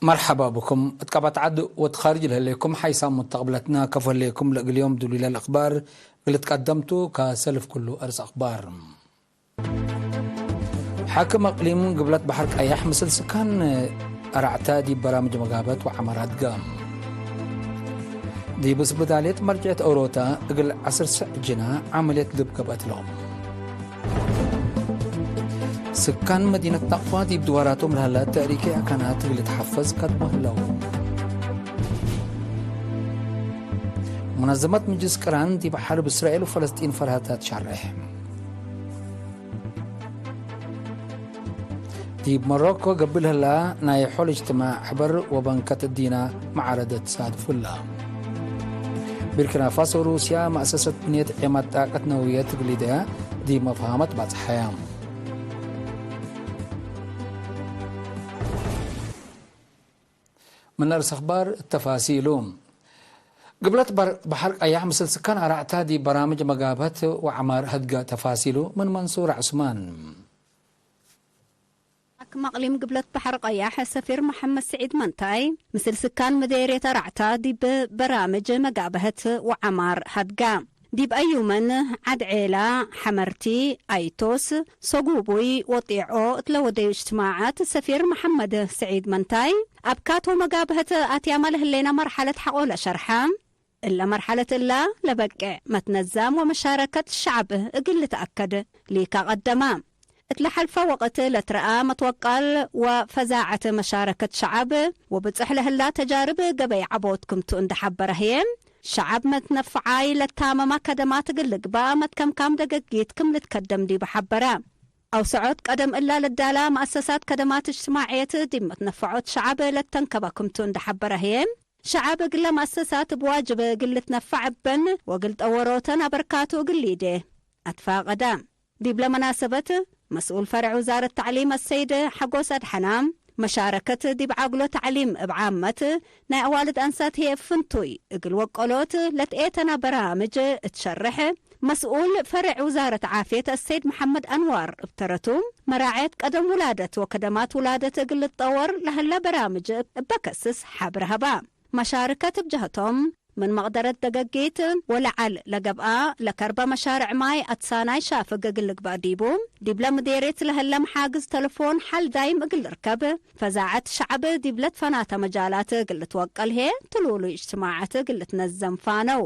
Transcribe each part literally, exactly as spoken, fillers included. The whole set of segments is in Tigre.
መርሐባ ብኩም። እት ቀበት ዐድ ወእት ካርጅ ለህሌኩም ሓይሳም ሙተቅብለትና ከፎ ህሌኩም። ለእግል ዮም ዱሉይ ለልአክባር እግል ትቀደምቱ። ከሰልፍ ኩሉ አርስ አክባር። ሓክም አቅሊም ግብለት በሐር ቀያሕ ምስል ስካን አራዕተ ዲብ በራምጅ መጋበት ወዐመር አድገ። ዲብ ስብዳልየት መርጅዐት ኦሮተ እግል ዐስር ሰዕ ጅና ዐመልየት ልብ ገብአት ሎም። ስካን መዲነት ናቅፋ ዲብ ድዋራቶም ለህለ ተእሪኬ አካናት እግል ልትሐፈዝ ከድሞ ህለው። ሙነዘመት ምጅልስ ቅራን ዲብ ሐርብ እስራኤል ወፈለስጢን ፈርሀተ ትሸሬሕ። ዲብ ሞሮኮ ገብእ ለህላ ናይ ሖል እጅትማዕ ሕበር ወበንከት እዲና መዓረደት ሳድፉ እላ። ቢርኪና ፋሶ ሩስያ መአሰሰት ብንየት ዔማት ጣቀት ነውየት እግል ኢደያ ዲብ መፍሃመት ባጽሐያ። ምን አርስ አክባር ተፋሲሉ። ግብለት በር-፣ በሐር ቀያሕ ምስል ስካን አራዕታ ዲብ በራምጅ መጋብሀት ወዐማር ህድገ። ተፋሲሉ ምን መንሱር ዑስማን። ሓክም አቅሊም ግብለት በሐር ቀያሕ ሰፊር መሐመድ ስዒድ መንታይ፣ ምስል ስካን ምዴርየት አራዕታ ዲብ በራምጅ መጋብሀት ወዐማር ሀድጋ። ዲብ አዩመን፣ ዐድ ዔላ፣ ሐመርቲ፣ አይቶስ፣ ሰጉቡይ ወጢዖ እት ለወደዩ እጅትማዓት፣ ሰፊር መሐመድ ስዒድ መንታይ፣ አብካት ወመጋብሀት አትያመ ለህሌነ መርሐለት ሐቆ ለሸርሐ። እለ መርሐለት እላ ለበቄዕ መትነዛም ወመሻረከት ሸዐብ እግል ልትአከድ ሊካ ቀደመ። እት ለሐልፈ ወቅት ለትረአ መትወቃል ወፈዛዐት መሻረከት ሸዐብ ወብጽሕ ለህላ ተጃርብ ገበይ ዐቦት ክምቱ እንደ ሐበረ ህዬ፣ ሸዐብ መትነፈዓይ ለታመማ ከደማት እግል ልግባእ መትከምካም ደገጊት ክም ልትከደም ዲቡ ሐበረ። አውሰዖት ቀደም እላ ልዳላ መአሰሳት ከደማት እጅትማዕየት ዲብ መትነፈዖት ሸዐብ ለተንከበ ክምቱ እንደ ሐበረ ህዬ፣ ሸዐብ እግለ መአሰሳት እብ ዋጅብ እግል ልትነፈዕ እበን ወእግል ጠወሮተን አበርካቱ እግል ሊዴ አትፋቀደ። ዲብለ መናሰበት፣ መስኡል ፈርዕ ውዛረት ተዕሊም አሰይድ ሐጎስ አድሐና፣ መሻረከት ዲብ ዐግሎ ተዕሊም እብ ዓመት ናይ አዋልድ አንሳት ህዬ እብ ፍንቱይ እግል ወቀሎት ለትኤተና በራምጅ እት ሸርሕ፣ መስኡል ፈርዕ ውዛረት ዓፍየት አሰይድ መሐመድ አንዋር እብ ተረቱ፣ መራዐየት ቀደም ውላደት ወከደማት ውላደት እግል ልትጠወር ለህለ በራምጅ እበ ከስስ ሐብር ሀባ። መሻርከት እብ ጀህቶም፣ ምን መቅደረት ደገጊት ወለዐል ለገብአ ለከርበ መሻርዕ ማይ አትሳናይ ሻፍግ እግል ልግበእ ዲቡ፣ ዲብለ ምዴርየት ለህለ መሓግዝ ተለፎን ሐል ዳይም እግል ልርከብ፣ ፈዛዐት ሸዐብ ዲብ ለትፈናተ መጃላት እግል ልትወቀል ህዬ፣ ትሉሉይ እጅትማዓት እግል ልትነዘም ፋነው።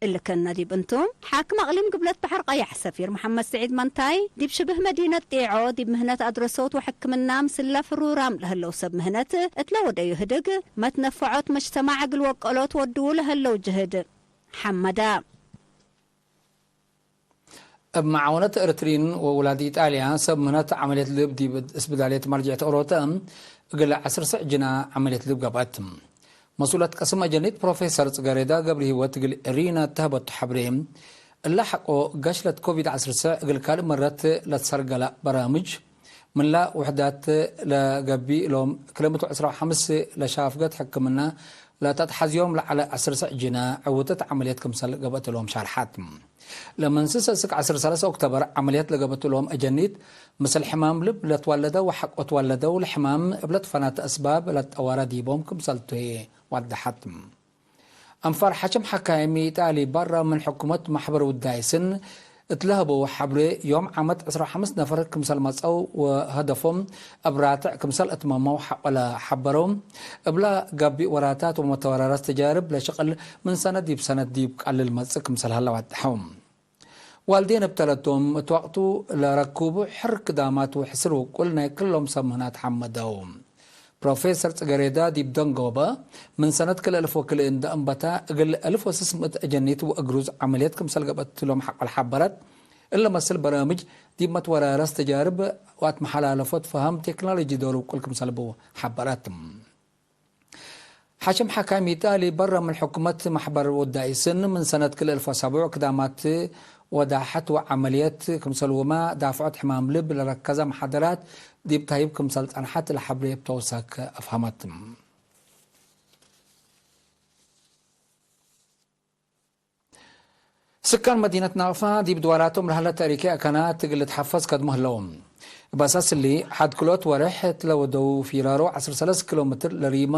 እሊ ክእነ ዲብ እንቱ፣ ሓክም አቅሊም ግብለት በሐር ቀያሕ ሰፊር መሐመድ ስዒድ መንታይ፣ ዲብ ሽብህ መዲነት ጤዖ፣ ዲብ ምህነት አድረሶት ወሕክምና ምስለ ፍሩራም ለህለው ሰብ ምህነት እት ለወደዩ ህድግ፣ መትነፈዖት መጅተማዕ እግል ወቀሎት ወድዉ ለህለው ጅህድ ሐመደ። እብ መዓውነት ኤረትርይን ወውላድ ኢጣልያ፣ ሰብ ምህነት ዐመልየት ልብ ዲብ እስብዳልየት መርጅዕት ኦሮተ እግል ዐስር ሰዕ ጅና ዐመልየት ልብ ገብአት። መስኡለት ቀስም አጀኒት ፕሮፌሰር ጽገሬዳ ገብረሂወት እግል ኤሪና እተ ሀበቱ ሐብሬ፣ እለ ሐቆ ገሽለት ኮቪድ ዐስር ሰዕ እግል ካልእ መረት ለትሰርገለ በራምጅ፣ ምንላ ውሕዳት ለገብእ እሎም ክልኤ ምእት ወዕስራ ወሐምስ ለሻፍገት ሕክምና ለተትሐዝዮም ለዐለ ዐስር ሰዕ ጅና ዕውተት ዐመልየት ክምሰል ገብአት እሎም ሻርሐት። ለምን ስስ እስክ ዐስር ሰለስ ኦክቶበር ዐመልየት ለገብአት እሎም አጀኒት፣ ምስል ሕማም ልብ ለትዋለደው ወሐቆ ትዋለደው ለሕማም እብ ለትፈናተ አስባብ ለትጠወረ ዲቦም ክምሰል ቱ ህዬ ወደሐት። አንፋር ሐሽም ሐካይም ኢጣሊ በረ ምን ሕኩመት ማሕበር ውዳይስን እት ለሀበው ሐብሬ፣ ዮም ዓመት ዕስራ ወሐምስ ነፈር ክምሰል መጸው ወሀደፎም እብ ራትዕ ክምሰል እትመመው ሐቆለ ሐበረው። እብለ ገብእ ወራታት ወመተወራራት ተጃርብ ለሸቅል ምን ሰነት ዲብ ሰነት ዲብ ቀልል መጽእ ክምሰል ሀለ ወደሐው። ዋልዴን እብ ተለቶም እት ወቅቱ ለረኩቡ ሕር ክዳማት ወሕስር ውቁል ናይ ክሎም ሰብ ምህናት ሐመደው። ፕሮፌሰር ጽገሬዳ ዲብ ደንጎበ፣ ምን ሰነት ክልኤ አልፍ ወክልኤ እንደ አንበተ፣ እግል አልፍ ወስስ ምእት አጀኒት ወእግሩዝ ዐመልየት ክምሰል ገብአት እሎም ሐቆል ሐበረት። እለ መስል በራምጅ ዲብ መትወራረስ ተጃርብ ወአትመሓላለፎት ፈሀም ቴክኖሎጂ ዶር ውቁል ክምሰል ቡ ሐበረት። ሓሽም ሐካይም ኢጣሊ በረ ምን ሕኩመት ማሕበር ወዳይስን ምን ሰነት ክልኤ አልፍ ወሰቡዕ ክዳማት ወዳሐት ወዐመልየት ክምሰልሁመ ዳፍዖት ሕማም ልብ ለረከዘ መሓደራት ዲብ ተህይብ ክምሰል ጸንሐት ለሐብሬ እብ ተውሳክ አፍሀመት። ስካን መዲነት ናቅፋ ዲብ ድዋራቶም ለሀለ ተእሪኬ አካናት እግል ልትሐፈዝ ከድሞ ህለው። እብ አሳስ እሊ፣ ሐድ ክልኦት ወሬሕ እት ለወደው ፊራሮ ዐስር ሰለስ ኪሎ ሜትር ለሪመ፣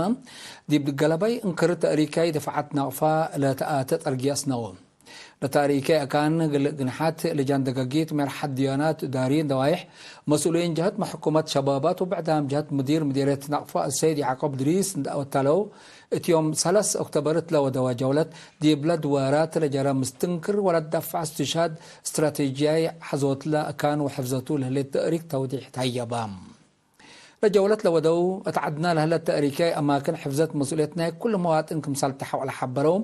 ዲብ ገለባይ እንክር ተእሪካይ ድፋዓት ናቅፋ ለተአተ ጠርጊ አስነው። ለተእሪካይ አካን እግል ግንሓት ልጃን ደጋጊት፣ ሜርሐት ድያናት፣ እዳሪን ደዋይሕ፣ መስኡሊን ጀሀት መሕኩመት ሸባባት ወብዕዳም ጀሀት ሙዲር ምዲርየት ናቅፋ አሰይድ ያዕቆብ ድሪስ እንዳ አወተለው፣ እት ዮም ሰለስ ኦክቶበር እት ለወደወ ጀውለት፣ ዲብለ ድዋራት ለጀረ ምስትንክር ወለትደፈዕ እስትሽሃድ እስትራቴጂያይ ሐዞትለ አካን ወሕፍዘቱ ለህሌት ተእሪክ ተውዲሕ ተሀየበ። ለጀውለት ለወደው እት ዐድና ለህለት ተእሪካይ አማክን ሕፍዘት መስኡልየት ናይ ኩሉ መዋጥን ክምሰል ተሐው ለሐበረው፣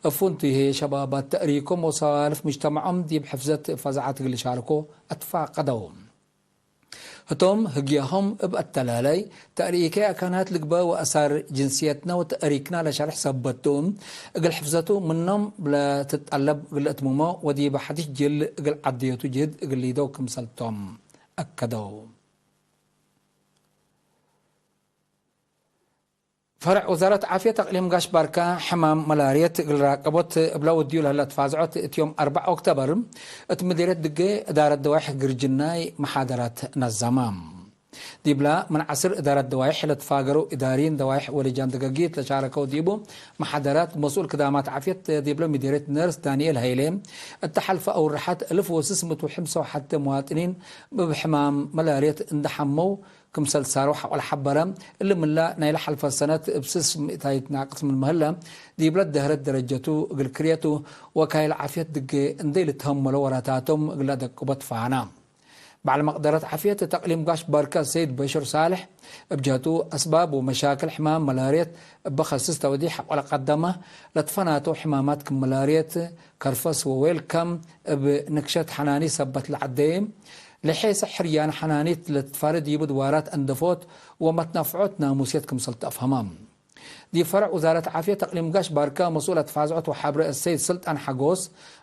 እፉንቱ ህዬ ሸባባት ተእሪኮም ወሰዋልፍ ሙጅተመዖም ዲብ ሕፍዘት ፈዛዐት እግል ሻርኮ አትፋቀደው። ህቶም ህግያሆም እብ አተላላይ፣ ተእሪካይ አካናት ልግበእ ወአሳር ጅንስየትነ ወተእሪክነ ለሸርሕ ሰበት ቱ፣ እግል ሕፍዘቱ ምኖም ለትጠለብ እግል እትምሞ ወዲበ ሐዲስ ጅል እግል ዐደዮቱ ጅህድ እግል ሊደው ክምሰልቶም አከደው። ፈርዕ ውዛረት ዓፍየት አቅሊም ጋሽ ባርካ፣ ሕማም መላርየት እግል ራቀቦት እብለ ውድዩ ለህለ ትፋዝዖት፣ እት ዮም አርበዕ ኦክቶበር እት ምዲርየት ድጌ እዳረት ደዋይሕ ግርጅናይ መሓደራት ነዘመ። ዲብላ ምን ዐስር እዳረት ደዋይሕ ለትፋገረው እዳሪን ደዋይሕ ወልጃን ደገጊት ለሻረከው ዲቡ መሓደራት፣ መስኡል ክዳማት ዓፍየት ዲብለ ምዲርየት ነርስ ዳንኤል ሀይሌ፣ እተ ሐልፈ አውርሐት እልፍ ወስስ ምእት ወሐምሳ ወሐተ መዋጥኒን እብ ሕማም መላርየት እንደ ሐመው፣ ክምሰል ሳረው ሐቆ ለሐበረ፣ እሊ ምላ ናይለ ሐልፈ ሰነት እብ ስስ ምእታይት ናቅስ ምን መህለ፣ ዲብለ ደህረት ደረጀቱ እግል ክርየቱ ወካይል ዓፍየት ድጌ እንዴ ልትሀመሎ ወራታቶም እግል ለደቅቦ ትፋና። በዐል መቅደረት ዓፍየት እት አቅሊም ጋሽ ባርካ ሰይድ በሽር ሳልሕ፣ እብ ጀህቱ፣ አስባብ ወመሻክል ሕማም መላርየት እበ ከስስ ተውዲሕ ሐቆ ለቀደመ፣ ለትፈናተው ሕማማት ክም መላርየት፣ ከርፈስ ወዌልከም እብ ንክሸት ሐናኒት ሰበት ለዐደየ፣ ለሔሰ ሕርያን ሐናኒት ለትትፋረ ዲቡ ድዋራት አንደፎት ወመትነፍዖት ናሙስየት ክምሰል ተአፍሀመ። ዲብ ፈርዕ ውዛረት ዓፍየት አቅሊም ጋሽ ባርካ መስኡል አትፋዝዖት ወሐብረ እሰይድ ስልጣን ሐጎስ፣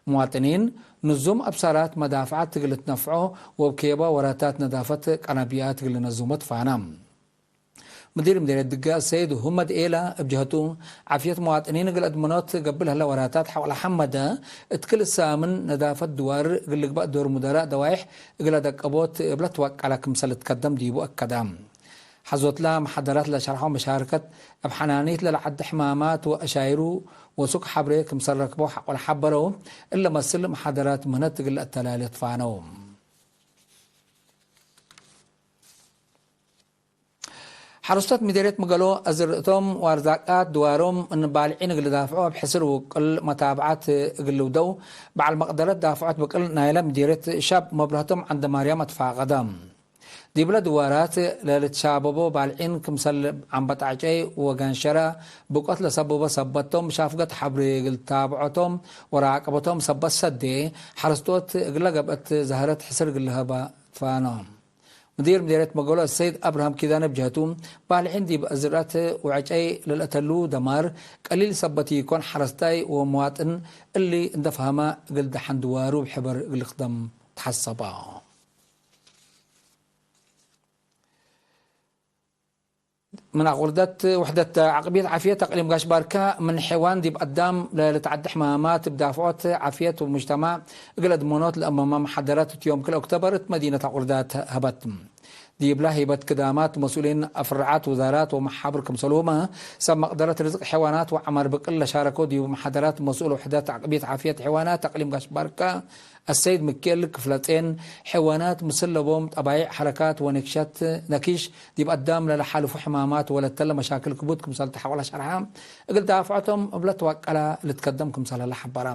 መዋጥኒን ንዙም አብሳራት መዳፍዓት እግል ልትነፍዖ ወእብ ኬባ ወራታት ነዳፈት ቀነብያት እግል ልነዝሞ ትፋና። ምዲር ምዴርየት ድጋ ሰይድ ሁመድ ኤላ እብ ጀህቱ፣ ዓፍየት መዋጥኒን እግል አድመኖት ገብእ ለህለ ወራታት ሐቆ ለሐመደ፣ እት ክል ሳምን ነዳፈት ድዋር እግል ልግበእ ዶር ሙደራእ ደዋይሕ እግል አደቀቦት እብ ለትወቀለ ክምሰል ልትከደም ዲቡ አከደ። ሐዞትላ መሓደራት ለሸርሐው መሻርከት እብ ሐናኒት ለለዐደ ሕማማት ወአሻይሩ ወሱክ ሐብሬ ክምሰል ረክበው ሐቆ ለሐበረው፣ እለ መስል መሓደራት ምህነት እግል ለአተላሌ ትፋነው። ሐረስቶት ምዴርየት መገሎ አዝርእቶም ወአርዛቃት ድዋሮም ምን ባልዒን እግል ልዳፍዖ እብ ሕስር ውቅል መታብዐት እግል ልውደው በዐል መቅደረት ዳፍዖት ብቅል ናይለ ምዴርየት ሻብ መብርህቶም ዐንደማርያም አትፋቀደ። ዲብለ ድዋራት ለልትሻበቦ ባልዒን ክምሰል ዐንበጣዕጨይ ወጋንሸረ ብቆት ለሰብቦ ሰበቶም ሻፍገት ሐብሬ እግል ታብዖቶም ወራቅበቶም ሰበት ሰዴ ሐረስቶት እግለ ገብአት ዛህረት ሕስር እግል ልሀባ ትፋኖ። ሙዲር ምዴርየት መገሎ ሰይድ አብርሃም ኪዳነ ብጀህቱ፣ ባልዒን ዲብ አዝርአት ወዐጨይ ለልአተሉ ደማር ቀሊል ሰበት ኢኮን፣ ሐረስታይ ወመዋጥን እሊ እንደ ፈሀመ እግል ደሐን ድዋሩ እብ ሕበር እግል ልክደም ተሐሰበ። ምን አቁርደት ውሕደት ዐቅብየት ዓፍየት አቅሊም ጋሽ ባርካ፣ ምን ሐይዋን ዲብ አዳም ለልትዐደ ሕማማት እብ ዳፍዖት ዓፍየት ወሙጅተማዕ እግል አድመኖት ለአመመ መሓደራት እት ዮም ክልኤ ኦክቶበር እት መዲነት አቁርዳት ሀበት። ዲብለ ህይበት ክዳማት መስኡሊን አፍረዓት ውዛራት ወመሓብር ክምሰልሁመ፣ ሰብ መቅደረት ርዝቅ ሐይዋናት ወዐማር ብቅል ለሻረከው ዲቡ መሓደራት መስኡል ውሕደት ዐቅብየት ዓፍየት ሐይዋናት አቅሊም ጋሽ ባርካ፣ አሰይድ ምኬል ክፍለጼን፣ ሐይዋናት ምስል ለቦም ጠባይዕ፣ ሐረካት ወነክሸት ነኪሽ፣ ዲብ አዳም ለለሓልፉ ሕማማት ወለተለ መሻክል ክቡድ ክምሰል ተሐቆለ ሸርሐ፣ እግል ዳፍዖቶም እብ ለትወቀለ ልትከደም ክምሰለ ለሐበረ።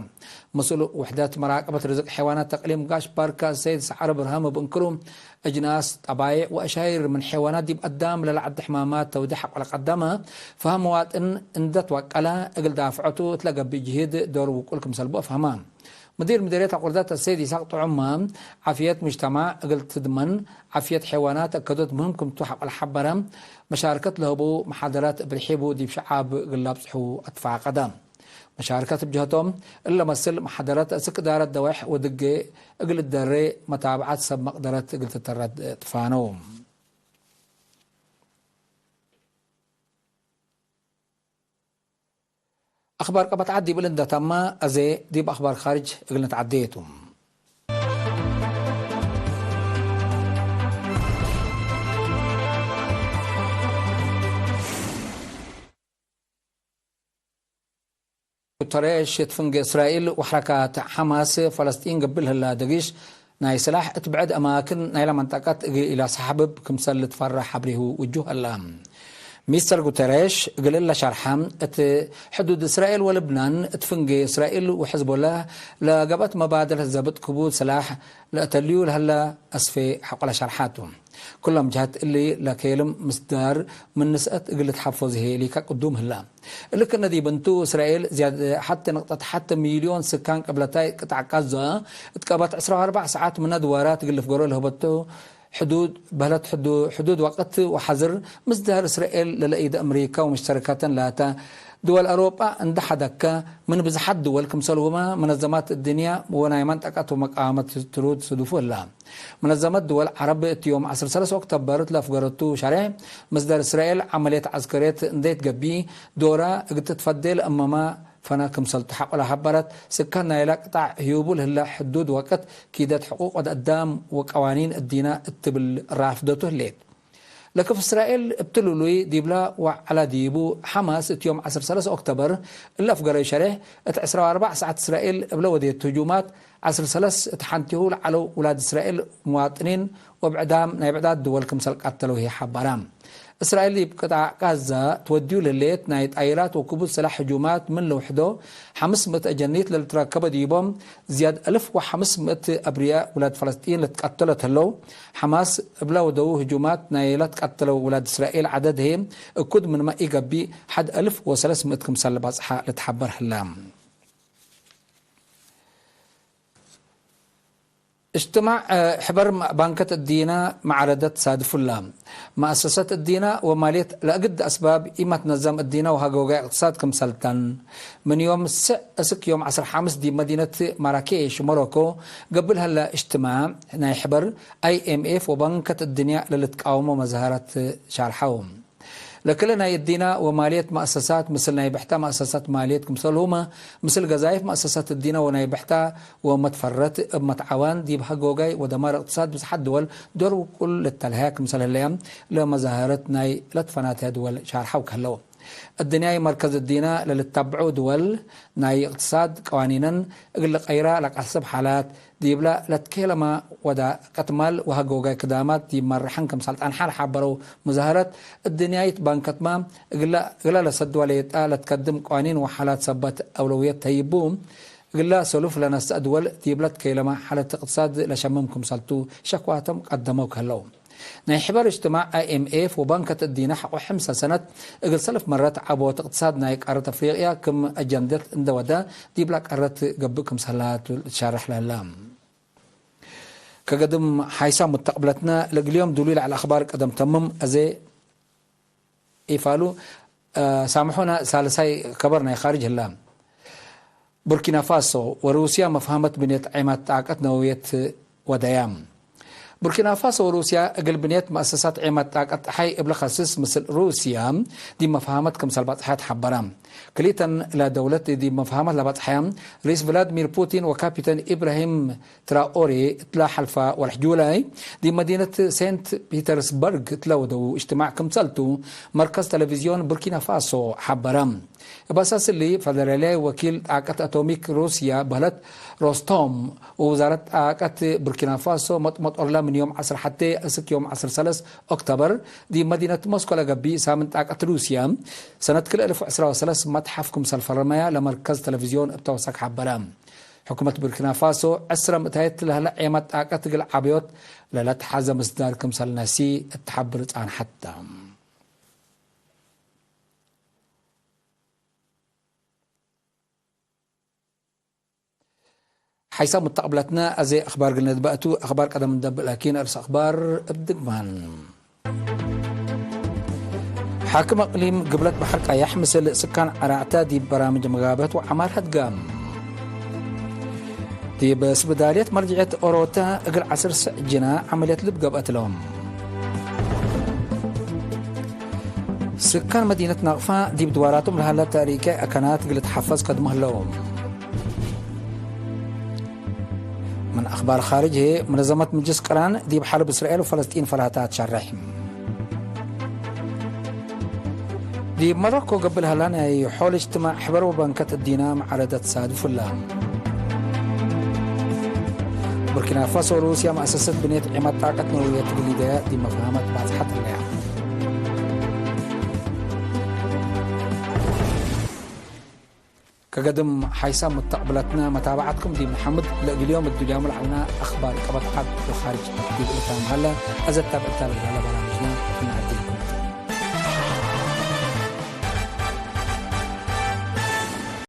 መስኡል ውሕደት መራቀበት ርዝቅ ሐይዋናት ተቅሊም ጋሽ ባርካ ሰይድ ሰዓረ ብርሃም እብ እንክሩ፣ አጅናስ፣ ጠባይዕ ወአሻይር ምን ሐይዋናት ዲብ አዳም ለለዐደ ሕማማት ተውዴሕ ሐቆለ ቀደመ፣ ፈሀም መዋጥን እንደ ትወቀለ እግል ዳፍዖቱ እት ለገብእ ጅሂድ ዶር ውቁል ክምሰል ቡ አፍሀመ። ሙዲር ምዲርየት አቁርደት አሰይድ ኢሳቅ ጥዑመ፣ ዓፍየት ሙጅተማዕ እግል ትድመን ዓፍየት ሐይዋናት አከዶት ምህም ክምቱ ሐቆለ ሐበረ፣ መሻርከት ለህቡ መሓደራት እብ ርሒቡ ዲብ ሸዓብ እግል ለአብጽሑ አትፋቀደ። መሻርከት እብ ጀህቶም፣ እለ መስል መሓደራት አስክ እዳረት ደዋይሕ ወድጌ እግል እደሬ መታብዐት ሰብ መቅደረት እግል ትተረድ ትፋነው። አክባር ቀበት ዐድ ዲብ እሊ እንደ ተመ፣ አዜ ዲብ አክባር ካርጅ እግል ንትዐዴ ቱ። ጉተሬሽ፣ እት ፍንጌ እስራኤል ወሐረካት ሐማስ ፈለስጢን ገብእ ለህላ ደጊሽ ናይ ስላሕ እት ብዕድ አማክን ናይላ መንጠቀት እግል ኢለሰሐብብ ክምሰል ልትፈረሕ አብሪሁ ውጁህ ሀላ። ሚስተር ጉተሬሽ እግል እለ ሸርሐ፣ እት ሕዱድ እስራኤል ወልብናን እት ፍንጌ እስራኤል ወሕዝቦላህ ለገብአት መባደለት ዘብጥ ክቡድ ስላሕ ለአተልዩ ለህለ አስፌ ሐቆለ ሸርሓቱ። ኩሎም ጀሀት እሊ ለኬልም ምስዳር ምን ንስአት እግል ልትሐፈዝ ህዬ ሊከ ቅዱም ህላ። እሊ ክእነ ዲብ እንቱ፣ እስራኤል ዝያድ ሐቴ ንቅጠት ሐቴ ሚልዮን ስካን ቅብለታይ ቅጣዕ ቃዛ እት ቀበት ዕስራ ወአርበዕ ሰዓት ምነ ድዋራት እግል ልፍገሮ ለህበቶ ሕዱድ በህለት ሕዱ-፣ ሕዱድ ወቅት ወሐዝር ምስዳር እስራኤል ለለኢደ አምሪካ ወመሽተረካተን ላተ ድወል አውሮጳ እንደ ሐደከ፣ ምን ብዝሓት ድወል ክምሰልሁመ መነዘማት እድንያ ወናይ መንጠቀት ወመቃመት ትሩድ ስዱፉ ህላ። መነዘመት ድወል ዐረብ እት ዮም ዐስር ሰለስ ኦክተበር ለአፍገረቱ ሸሬሕ፣ መስደር እስራኤል ዐመልየት ዐስከርየት እንዴ ትገብእ ዶራ እግል ትትፈዴ ለአመመ ፈነ ክምሰልቱ ሐቆ ለሀበረት፣ ስካን ናይላ ቅጣዕ ህዩቡ ለህለ ሕዱድ ወቅት ኪደት ሕቁቅ ወደአዳም ወቀዋኒን እዲነ እት ትብል ራፍደቱ ህሌት። ለክፍ እስራኤል እብ ትሉሉይ ዲብላ ወዐላ ዲቡ፣ ሐማስ እት ዮም ዐስር ሰለስ ኦክተበር እለ አፍገረዩ ሸሬሕ፣ እት ዕስራ ወአርበዕ ሰዓት እስራኤል እብለ ወዴት ህጁማት፣ ዐስር ሰለስ እት ሐንቴሁ ለዐለው ውላድ እስራኤል ምዋጥኒን ወብዕዳም ናይ ብዕዳት ድወል ክምሰል ቀተለው ህይ ሐበረ። እስራኤል ዲብ ቅጣዕ ጋዛ ትወድዩ ለህሌት ናይ ጣይራት ወክቡድ ስላሕ ህጁማት ምን ልውሕዶ፣ ሐምስ ምእት አጀኒት ለልትረከበ ዲቦም፣ ዝያድ አልፍ ወሐምስ ምእት አብርያ ውላድ ፈለስጢን ለትቀተለት ህለው፣ ሐማስ እብለ ወደዉ ህጁማት ናይ ለትቀተለው ውላድ እስራኤል ዐደድ ህዬ እኩድ ምንመ ኢገብእ፣ ሐድ አልፍ ወሰለስ ምእት ክምሰል ለባጽሐ ልትሐበር ህለ። እጅትማዕ፣ እ፣ ሕበር ባንከት እዲነ መዓረደት ሳድፉላ። መአሰሰት እዲነ ወማልየት ለእግድ አስባብ ኢመትነዘም እዲነ ወሀጎጋይ እቅትሳድ ክምሰልተን፣ ምን ዮም ስዕ እስክ ዮም ዐስር ሐምስ ዲብ መዲነት ማራኬሽ ሞሮኮ ገብእ ለሀለ እጅትማዕ ናይ ሕበር፣ አይ ኤም ኤፍ ወባንከት እድንያ ለልትቃወሞ መዛህረት ሻርሐው። ለክለ ናይ እዲነ ወማልየት መአሰሳት፣ ምስል ናይ ብሕተ መአሰሳት ማልየት ክምሰልሁመ፣ ምስል ገዛይፍ መአሰሳት እዲነ ወናይ ብሕተ ወመትፈረት እብ መትዓዋን ዲብ ሀጎጋይ ወደማር እቅትሳድ ብዝሓት ድወል ዶር ውቁል ልተልሀያ ክምሰል ህለየ፣ ለመዛህረት ናይ ለትፈናተ ድወል ሻርሐው ከህለው። እድንያይ መርከዝ እዲነ ለልታብዑ ድወል ናይ እቅትሳድ ቀዋኒነን እግል ልቀይራ ለቀስብ ሓላት፣ ዲብለ ለትኬለመ ወዳቀት ማል ወሀጎጋይ ክዳማት ዲብ መርሐን ክምሰል ጸንሐ ለሐበረው መዛህረት፣ እድንያይት ባንከትመ እግለ፣ እግለ ለሰድወ ሌጠ ለትከድም ቀዋኒን ወሓላት ሰበት አውለውየት ተይቡ፣ እግለ ሰሉፍ ለነስአ ድወል ዲብለ ትኬለመ ሓለት እቅትሳድ ለሸምም ክምሰልቱ ሸክዋቶም ቀደመው ከህለው። ናይ ሕበር እጅትማዕ አይ ኤም ኤፍ ወባንከት እዲነ ሐቆ ሕምሰ ሰነት እግል ሰልፍ መረት ዐቦት እቅትሳድ ናይ ቃረት አፍሪቅያ ክም አጀንደት እንደ ወደ ዲብላ ቃረት ገብእ ክምሰል ቱ ልትሻረሕ ለህለ። ከገድም ሓይሳ ሙተቅብለትነ ለእግል ዮም ዱሉይ ለዐለ አኽባር ቀደም ተምም አዜ ኢፋሉ፣ እ፣ ሳምሑነ ሳልሳይ ከበር ናይ ካርጅ ህለ። ቡርኪና ፋሶ ወሩስያ መፍሀመት ብንየት ዔማት ጣቀት ነወውየት ወደያ። ቡርኪና ፋሶ ወሩስያ እግል ብንየት መአሰሳት ዔማት ጣቀት ጸሓይ እብ ለኸስስ ምስል ሩስያ ዲብ መፍሀመት ክምሰል ባጽሐት ሐበረ። ክልኢተን ለደውለት ዲብ መፍሀመት ለባጽሐያ ርኢስ ቭላድሚር ፑቲን ወካፒተን ኢብራሂም ትራኦሬ እትለ ሐልፈ ወርሕ ጁላይ ዲብ መዲነት ሴንት ፒተርስበርግ እትለ ወደው እጅትማዕ ክምሰልቱ መርከዝ ተለቪዝዮን ቡርኪና ፋሶ ሐበረ። እብ አሳስ እሊ፣ ፈደራልያይ ወኪል ጣቀት አቶሚክ ሩስያ በህለት ሮስቶም ወውዛረት ጣቀት ቡርኪና ፋሶ መጥመጦርላ ምን ዮም ዐስር ሐቴ እስክ ዮም ዐስር ሰለስ ኦክተበር ዲብ መዲነት ሞስኮ ለገብእ ሳምን ጣቀት ሩስያ ሰነት ክልኤ እልፍ ወዕስራ ወሰለስ መትሐፍ ክምሰል ፈረመያ ለመርከዝ ተለቪዝዮን እብ ተወሰክ ሐበረ። ሕኩመት ቡርኪና ፋሶ ዕስረ ምእታይት ለህለ ዔመት ጣቀት እግል ዐበዮት ለለትሐዘ ምስዳር ክምሰል ነሲ እት ሐብር ጻንሐት ተ። ሓይሳም ሙተቅብለትነ፣ አዜ አኽባር እግል ነድበ እቱ፣ አኽባር ቀደም እንደብእ ላኪን፣ አርእስ አኽባር እብ ድግማን። ሓክም አቅሊም ግብለት በሐር ቀያሕ ምስል ስካን ዐራዕተ ዲብ በራምጅ መጋብህት ወዐማር ሀድገ። ዲብ ስብዳልየት መርጅዕየት ኦሮተ እግል ዐስር ስዕ ጅና ዐመልየት ልብ ገብአት እሎም። ስካን መዲነት ናቅፋ ዲብ ድዋራቶም ለሀለ ታሪካይ አካናት እግል ልትሐፈዝ ከድሞ ህለው። ምን አኽባር ኻርጅ ህዬ፣ መነዘመት ምጅልስ ቅራን ዲብ ሐርብ እስራኤል ወፈለስጢን ፈላታት ሸርሕ። ዲብ መድረክ ወገብእ ለሀላ ናይ ሖል እጅትማዕ ሕበር ወበንከት እዲና መዓረደት ሳድፉላ። ቡርኪና ፋሶ ወሩስያ መአሰሰት ብኔት ዔመት ጣቀት ነውውየት ግሊደያ ዲብ መፍሃመት ባጽሐት ህለያ። ከገድም ሓይሳም ሙተቅብለትና መታብዓትኩም ዲብ ነሐምድ። ለእግል ዮም እዱልያሙ ለዐልና አኽባር ቀበት ዐድ ወኻርጅ ዲብ እልታም ሀለ። አዘ ታብዕታ ለህለ በራምጅና እናዐድል።